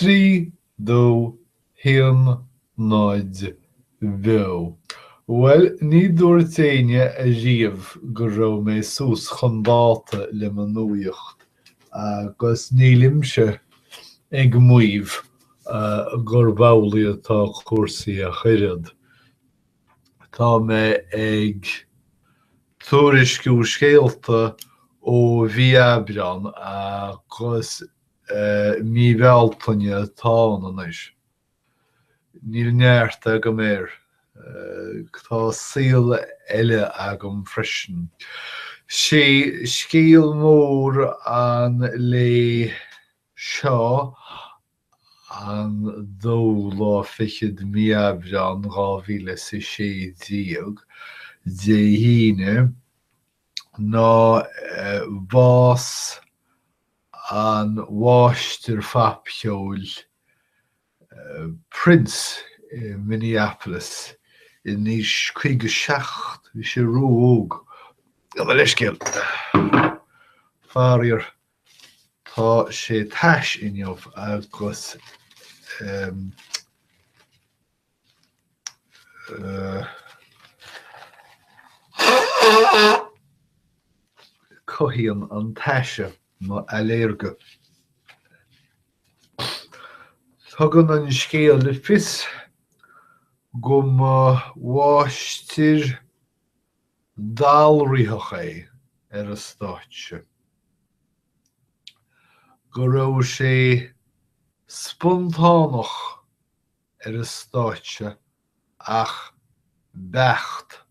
3, 2, 1, 0, Beo. Bhuel, ní dúirt éinne ariamh go raibh mé suas chun dáta le mo nuaíocht agus nílimse ag maíomh gurb amhlaidh atá cúrsaí ach oiread. Tá mé ag tuairisciú scéalta ó mhí Aibreán agus mí Bhealtaine atá ann anois. Níl neart agam air. Tá saol eile agam freisin. Sé scéal mór an lae seo, an dóú lá fichead mí Aibreán 2016, Dé hAoine, ná bás an mháistir phapcheoil Prince i Minneapolis in aois 57. Bhí sé ró-óg. Gabh mo leithscéal. Faraor, tá sé tais inniu agus cothaíonn an taise mo ailléirge. Tugann an scéal le fios go mba mháistir dallraitheach é ar an stáitse, go raibh sé spontánach ar an stáitse ach beacht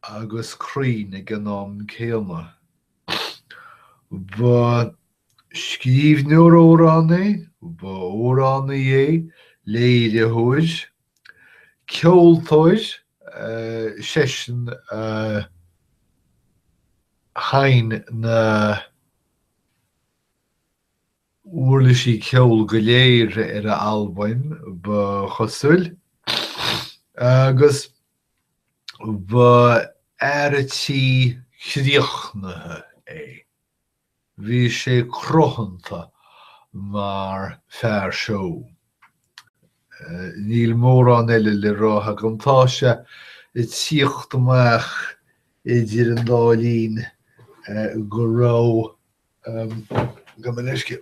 agus cruinn ag an am céanna. Ba scríbhneoir amhrán é, ba amhránaí é, léiritheoir, ceoltóir, seisean a sheinn na huirlisí ceoil go léir ar a albaim, ba chosúil, agus ba fhear a' tí críochnaithe é. Bhí sé cruthanta mar fear seó. Níl mórán eile le rá agam. Tá sé ag tíocht amach idir an dá linn go raibh, gabh mo leithscéal,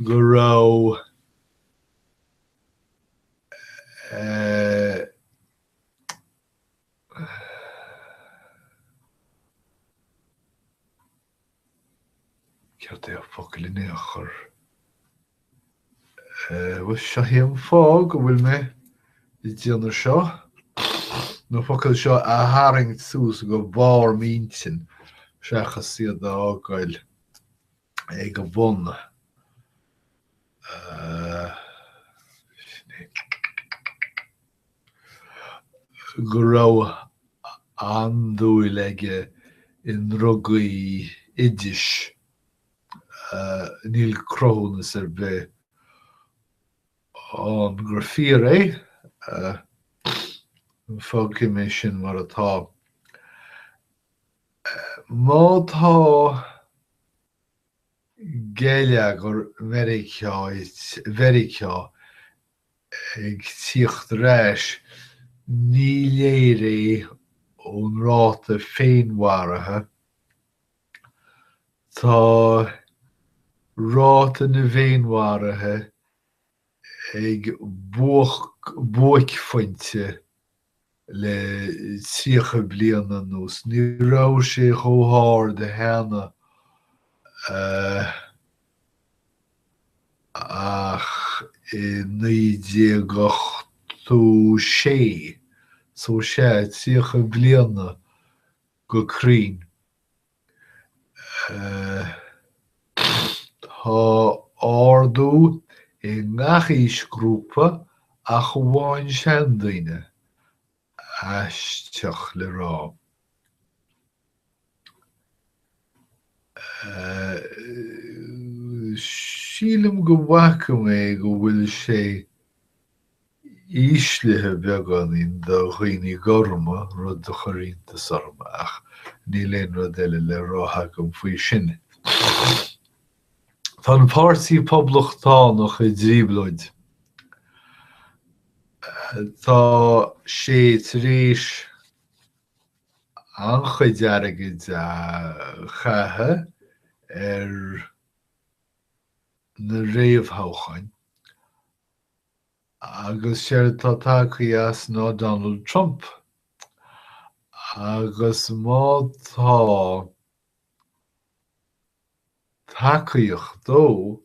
go raibh Céard é an focal in aon chor? Bhuel, seo é an fáth go bhfuil mé ag déanamh seo, na focail seo a tharraingt suas go barr m'intinn seachas iad a fhágáil ag a bun. Sin é. go raibh an-dúil aige i ndrugaí oidis, níl cruthúnas ar bith ann gur fíor é, fágfaidh mé sin mar atá. Má tá geilleagar Mheiriceá ag tíocht ar ais, ní léir é ón ráta féinmharaithe. Tá ráta na bhféinmharuithe ag buaicphointe le 30 bliain anuas. Ní raibh sé chomh hard cheana ach i 1986, so sea, 30 bliana go cruinn. Tá ardú i ngach aoisghrúpa ach amháin seandaoine, aisteach le rá. Sílim go bhfaca mé go bhfuil sé íslithe beagáinín do dhaoine gorma, rud a chuir iontas orm, ach níl aon rud eile le rá agam faoi sin. Tá an Páirtí Poblachtánach i dtrioblóid. Tá sé tar éis an-chuid airgid a chaitheamh ar na réamhthoghcháin agus séard atá tagtha as ná Donald Trump. Agus má tá tacaíocht dó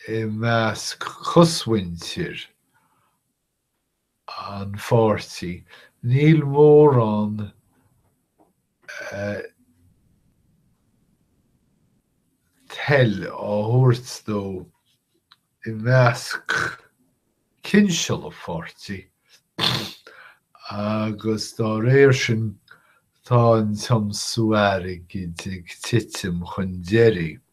i measc cosmhuintir an pháirtí. Níl mórán toil á thabhairt dó i measc cinseal an pháirtí agus dá réir sin tá an tiomsú airgid ag titim chun deiridh.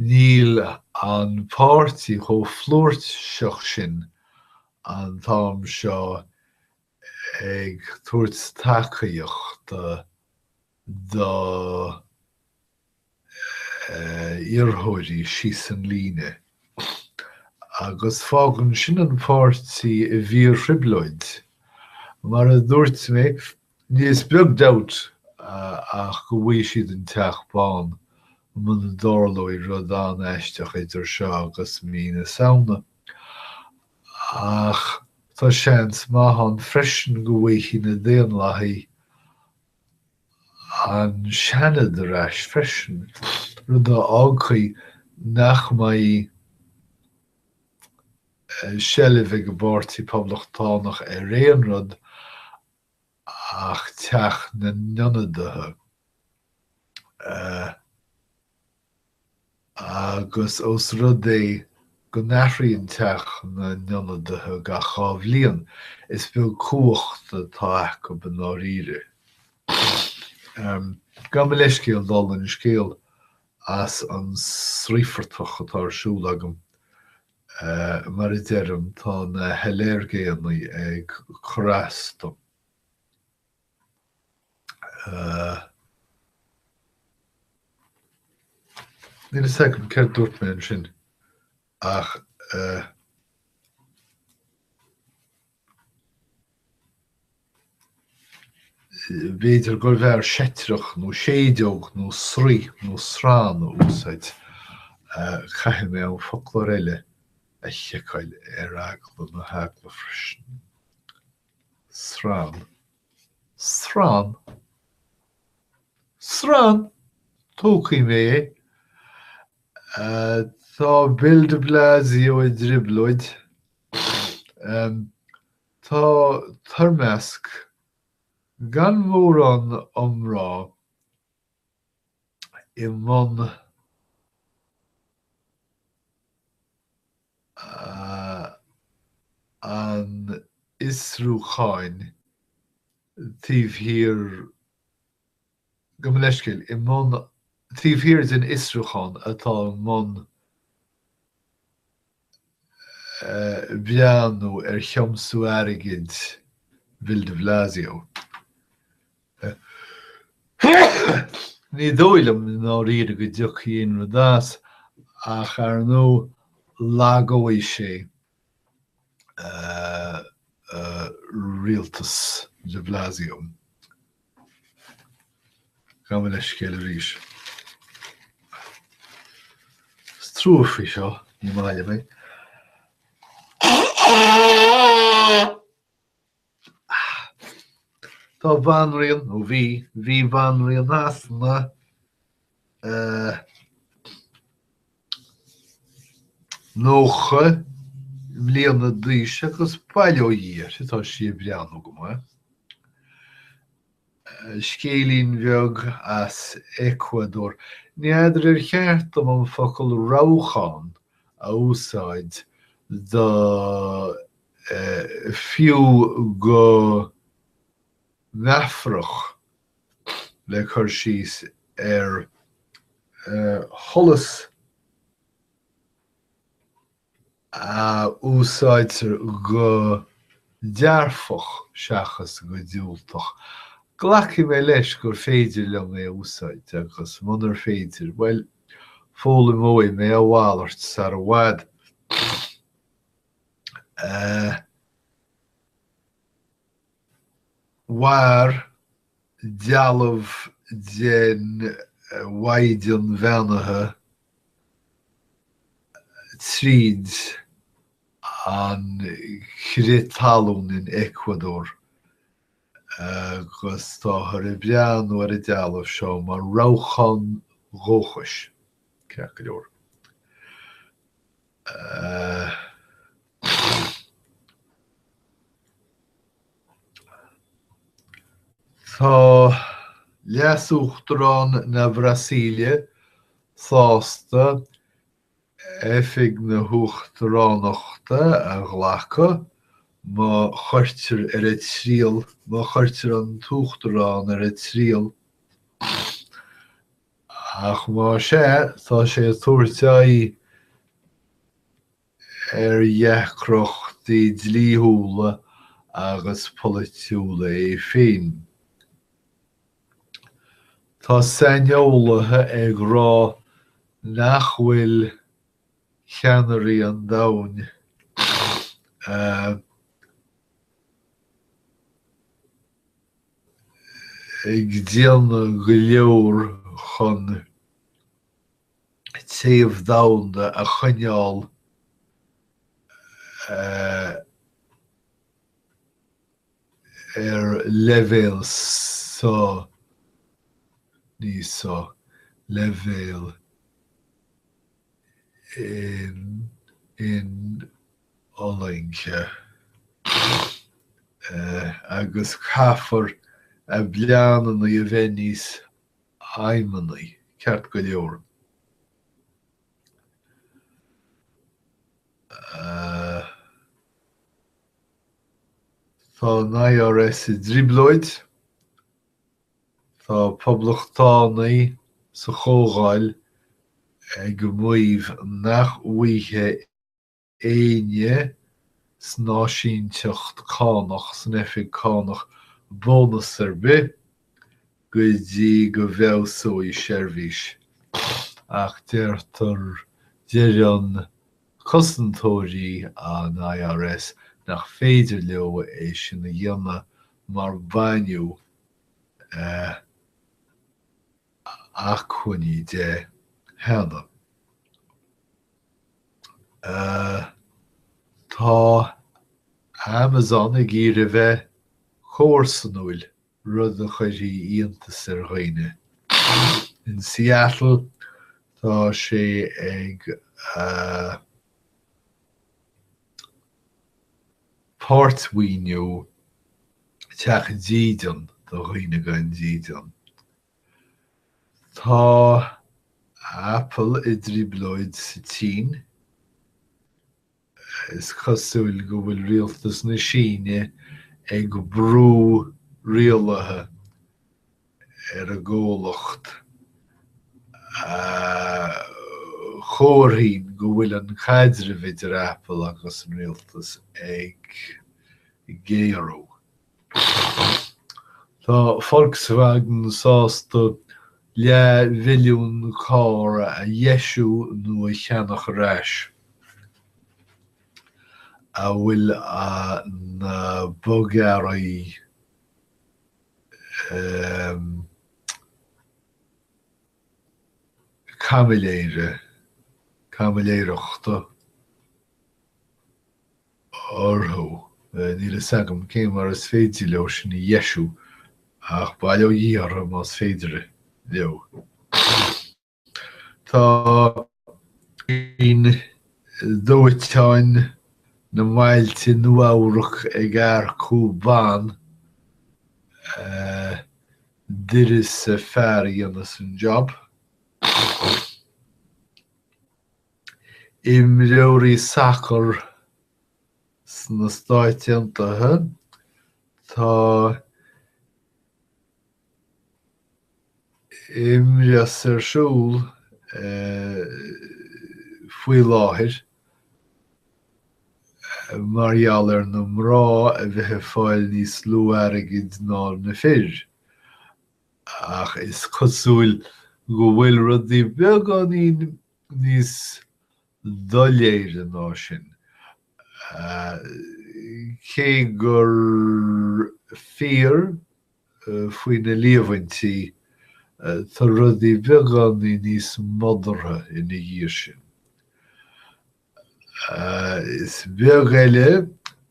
Níl an páirtí chomh flúirseach sin an t-am seo ag tabhairt tacaíochta do iarrthóirí síos an líne agus fágann sin an páirtí i bhfíorthrioblóid. Mar a dúirt mé, is beag dabht ach go bhfaighidh siad an Teach Bán muna dtarlóidh rud an-aisteach idir seo agus mí na Samhna. Ach tá seans maith ann freisin go bhfaighidh na Daonlathaigh an Seanad ar ais freisin, rud a fhágfaidh nach mbeidh seilbh ag an bPáirtí Poblachtánach ar aon rud ach Teach na nIonadaithe. Agus ós rud é go n-athraíonn Teach na nIonadaithe gach 2 bhliain, is beag cumhacht atá acu i ndáiríre. Gabh mo leithscéal, dála an scéil, as an sraofartach atá ar siúl agam. Mar a deirim, tá na hailléirgéiní ag cur as dom. Níl a fhios agam céard dúirt mé ansin ach b'fhéidir gurbh fhearr seitreach nó séideog nó sraoth nó srann a úsáid. Caithfidh mé an foclóir eile a sheiceáil ar eagla na heagla freisin. Srann. Srann. Srann! Tógfaidh mé é. Tá Bill de Blasio i dtrioblóid. Tá toirmeasc gan mórán iomrá i mbun an fhiosrúcháin taobh thiar, gabh mo leithscéal, i mbun, taobh thiar den fhiosrúchán atá i mbun breathnú ar thiomsú airgid Bill de Blasio. Ní dóigh liom i ndáiríre go dtiocfaidh aon rud as, ach ar ndóigh lagóidh sé rialtas de Blasio. Gabh mo leithscéal arís. Is trua faoi seo, ní maith liom é. Tá banríon, nó bhí, bhí banríon Shasana, 90 mbliana d'aois agus bail ó Dhia uirthi, tá sí ag breathnú go maith. Scéilín bheag as Eacuadór. Ní fheadar ar cheart dom an focal rabhchán a úsáid do fiú go meafarach le cur síos ar sholas a úsáidtear go dearfach seachas go diúltach. Glacfaidh mé leis gur féidir liom é a úsáid agus munar féidir, bhuel. Foghlaimeoidh mé a mhalairt sar i bhfad. Mhair dealbh den Mhaighdean Bheannaithe tríd an crith talún in Ecuador agus táthar ag breathnú ar an dealbh seo mar rabhchán dóchais, ceart go leor. Tá Leas-Uachtarán na Brasaíle sásta oifig na huachtaránachta a ghlacadh má chuirtear ar a triail, má chuirtear an t-uachtarán ar a triail. Ach más ea, tá sé ag tabhairt aghaidh ar dheacrachtaí dlíthiúla agus polaitiúla é féin. Tá saineolaithe ag rá nach bhfuil ceannairí an domhain ag déanamh go leor chun téamh domhanda a choinneáil ar leibhéal so, ní so, leibhéal infhulaingthe agus caithfear a bpleananna a bheith níos aidhmeannaí, ceart go leor. Tá an IRS i dtrioblóid. Tá poblachtánaigh sa Chomhdháil ag maíomh nach bhfaighidh éinne san áisínteacht cánach, san oifig cánach, bónas ar bith go dtí go bhfeabhsóidh seirbhís. Ach deirtear, deireann cosantóirí an IRS nach féidir leo é sin a dhéanamh mar baineadh acmhainní de cheana. Tá Amazon ag iarraidh a bheith comharsanúil, rud a chuirfidh iontas ar dhaoine. In Seattle tá sé ag páirtmhaoiniú teach dídean do dhaoine gan dídean. Tá Apple i dtrioblóid sa tSín. Is cosúil go bhfuil rialtas na Síne ag brú rialuithe ar an gcomhlacht a chomharthaíonn go bhfuil an caidreamh idir Apple agus an rialtas ag géarú. Tá Volkswagen sásta leathmhilliún carr a dheisiú nó a cheannach ar ais, a bhfuil na bogearraí caimiléire, caimiléireachta. orthu. Níl fhios agam cé mar is féidir leo sin a dheisiú, ach bail ó Dhia orthu más féidir leo. Tá dóiteáin na mbailte i Nua-Eabhrac ag earcú ban d'uireasa fear a dhéanfas an job. Imreoirí sacair sna Stáit Aontaithe, tá imreas ar siúl faoi láthair mar gheall ar na mná a bheith ag fáil níos lú airgid ná na fir. Ach is cosúil go bhfuil rudaí beagáinín. níos doiléire ná sin. Cé gur fíor faoi na líomhaintí, tá rudaí beagáinín níos modartha ina dhiaidh sin. Is beag eile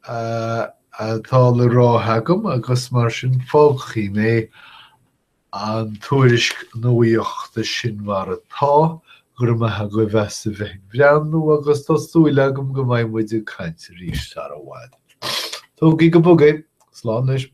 atá le rá agam agus mar sin fágfaidh mé an tuairisc nuachta sin mar atá. Go raibh maith agaibh as a bheith ag breathnú agus tá súil agam go mbeidh muid ag caint arís sara i bhfad. Tógaigí go bog é. Slán leis.